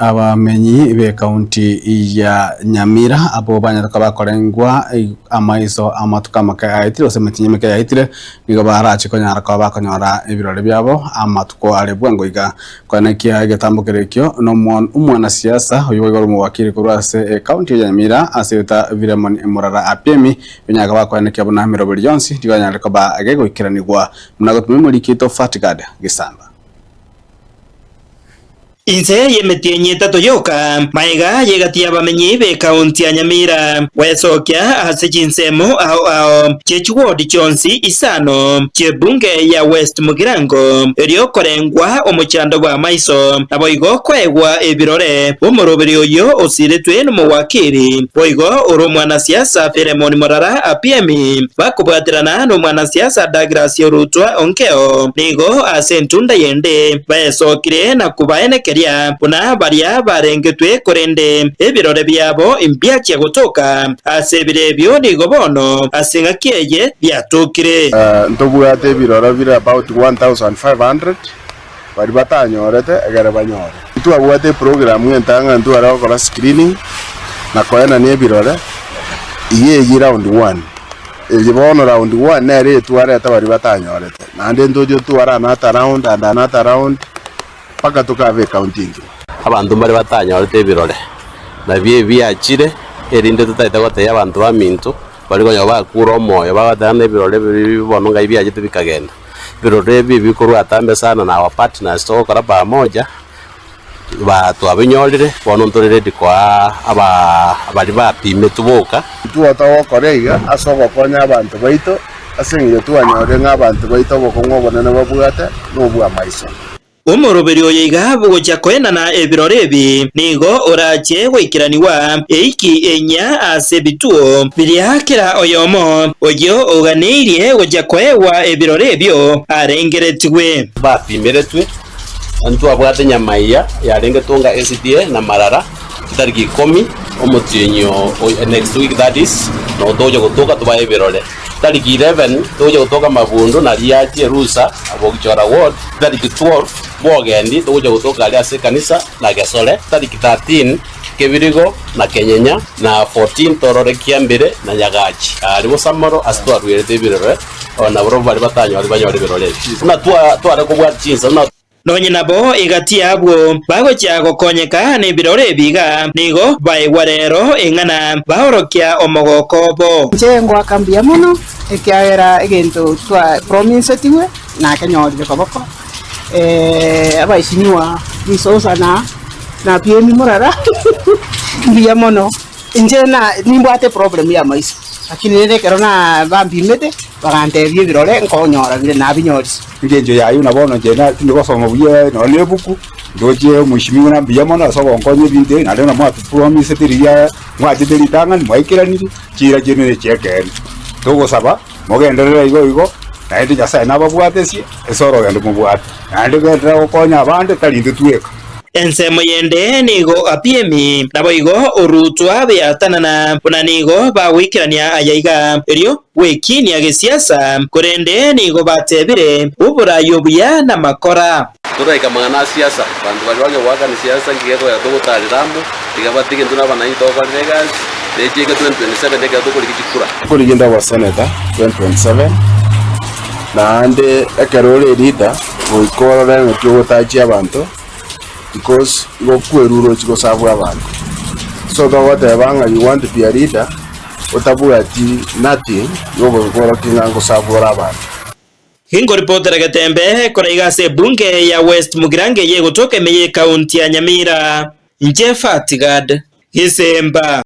Abamenyi b'ekaunti ya Nyamira abwo banyare koba bakorengwa amaiso amatuko amake aetire gose emetienyi emeke yaetire, nigo barache konyara koba bakonyora ebirore biabo amatuko are bwango iga. Koenekia egetambo kere ekio na omwanasiasa oyio boigo ore omowakili korwa ase ekaunti ya Nyamira ase eta Philemon Murara Apiemi, banyare koba bakoenekia buna emeroberi yonsi nigo yanyare koba gegoikeranigwa buna gotumia omoriki oito Fatgard Gisamba. Inse y'emetienyi etato yoka, magega y'egati y'abamenyi b'ekaunti ya Nyamira gwesokia ase chinsemo ao ao chie chiwodi chionsi isano chi'ebunge ya West Mugirango, erio korengwa omochando bw'amaiso, naboigo koegwa ebirore bw'omoroberi oyio osiretwe nomowakili, boigo ore omwanasiasa Philemon Morara Apiemi, bakobwaterana nomwanasiasa Douglas Orutwa Onkeo, nigo ase entunda yende baesokire na kobaenekeria buna baria barengetwe, korende ebirore biabo imbiachia gotoka ase ebiro ebio, nigo bono ase engaki eye biatokire. Ntobwate ebiroro bire about 1500 baria batanyorete egere banyore. Ntwabwate eprogram entang'ani ntware gokora screening na koenania ebirore, iga eyio round one. Eye bono round one nere etwarete baria batanyorete, naende ntoche totware another round and another round mpaka tokabe ecounty engima. Abanto mbare batanyorete ebirore, nabio ebi biachire, erinde totaete gotebia abanto baminto, baria konya bakure omoyo, bagoteba ng'a ebirore ebi bono ngai biachete bikagenda. Ebirore ebi bikorwa atambe sana na our partners togokora pamoja, ba twabinyorire, bono ntore ready koa aba baria bapimetwe boka. Intwe togokora iga ase ogokonya abanto baito, ase engencho twanyorire ng'a abanto baito obokong'u obonene babwate nobw'amaiso. Omoroberi oyo iga bogochia koenana ebirore ebi, nigo orache goikeranigwa eiki enyia ase ebituo biria kera oyomo oyio oganeirie gochia koegwa ebirore ebio arengeretigwe. Bapimeretwe, ntwabwate nyamaiya yarenge tonga SDA na marara chitariki ikomi omotienyi o next week that is nabo togocha gotoka tobae ebirore. Tariki 11 togocha gotoka Mabundo na Riachi Erusa Bogichora Ward, tariki 12 Bogendi togocha gotoka aria ase ekanisa na Gesore, tariki 13 Kebirigo na Kenyenya na 14 torore Kiambere na Nyagachi aria Bosamoro ase twaruerete ebirore nabarobwo baria batanyori banyore ebirore ebi buna tware kobwata chinsa buna. Nonye nabo egati y'abwo bagochia gokonyeka nebirori ebi iga, nigo baigwa rero ing'ana baorokia omogoko obo. Inche ngoaka mbuya mono, ekiagera egento twa promisetigwe nakenyorire koboko, abaesinyiwa risosa na na piemi morara mbuya mono. Inche na nimbwate eproblem ya amaiso, lakini rende ekero na bampimete, bagantebia ebirore nkonyora bire nabinyorire. Engencho yaye buna bono inche tindi gosoma buya nonya na ebuku, ndoche omweshimiwa ng'a mbuya mono ase ogonkonya ebinto ebi, naende buna mwatopromisete riria mwachete ritang'ani mwaikeraniri, chiira chiaino nechi'ekeene. Togosaba mogenderere igo igo, naende Nyasaye nababwatesie ase orogendo mobwate, naende genderera gokonya abande tari intwe tweka. Ensemo yende nigo Apiemi, naboigo Orutwa beatanana, buna nigo bagoikerania aya iga, erio gwekinia gesiasa, korende nigo batebire, Oboraai obuya namakora. Toraika amang'ana a siasa, abanto baria baria goakana siasa nki gekogera togotarera amo, tiga batige intwe na abananchi togokorera egasi, na echiike 2027 ekero tokorigia chikura. Nkorigia inde oboseneta 2027, naende ekero ore eleader goika orore ng'aki ogotachia abanto because igo okwerura ochia gosabwa abanto. So togoteba ng'a you want to be a leader otabwati nothing igo ogokworokia ng'a ngosabwa ore abanto. Nkoripotera Getembe kore iga ase ebunge ya West Mugirango eye egotoka ime ye ekaunti ya Nyamira. Inche Fatgad Gisemba.